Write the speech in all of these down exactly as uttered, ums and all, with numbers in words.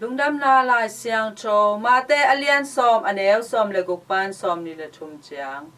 Lungdamna Lai Siangtho Mate a lian sawm, a neu sawm le guk pan sawmnih le thum ciang.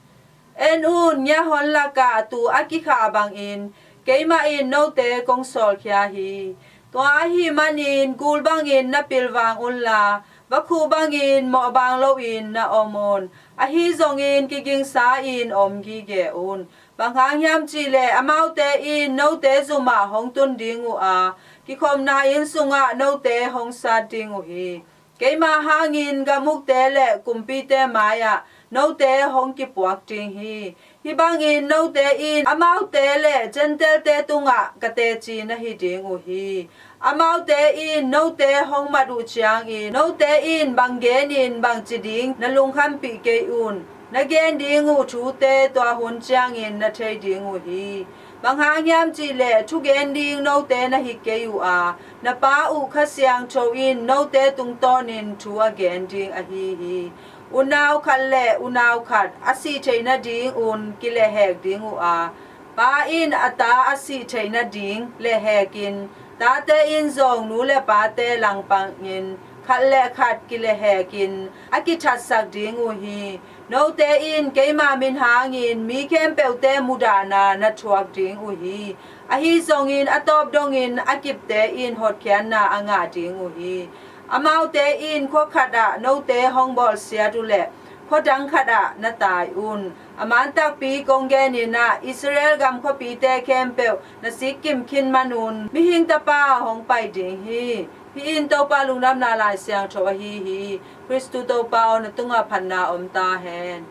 En un, ngiahon lakah tuu a kikhah bangin keimah in note kong sawlkhia hi. Tua ahih manin gul bangin na pilvang unla, vakhu bangin mawhbaang loin na om un. Ahi zongin kigingsa-in om gige un. Bang hang hiam cihleh amaute in note zumah hong tun ding uh a, kikhopna inn sungah note hong sat ding uh hi. Keima hangin gam ukte le kumpite mai-ah note hong kipuak ding hi. Hih bangin note in amaute le Gentile-te tungah ka teci na hi ding uh hi. Amaute in note hong mat uh ciangin note in bang genin bangci ding na lungkhampih kei un. Na gen ding uh thute tua hun ciangin na thei ding uh hi. Bang hang hiam cihleh thugen ding note na hi kei uh a, na Pa uh Kha Siangtho in note tungtawnin thu a gen ding ahi hi. Unau khat le unau khat a sih theih nadingun kilehhek ding uh a, pa in a ta a sih theih nading lehhekin, tate in zong nu le pate langpangin khat le khat kilehhekin a kithatsak ding uh hi. Note in keima min hangin mi khempeuhte mudahna na thuak ding uh hi. Ahi zongin a tawp dongin a kipte in hotkhiatna a ngah ding uh hi. Amaute in khua khatah note hong bawlsiat uhleh khua dang khatah na tai un. A man takpi kong genin ah, Israel gam khuapite khempeuh na sikkim khin manun Mihing Tapa hong pai ding hi. Hih in Topa Lungdamna Lai Siangtho ahi hi. Khristu Topa aw, na tungah phatna om ta hen.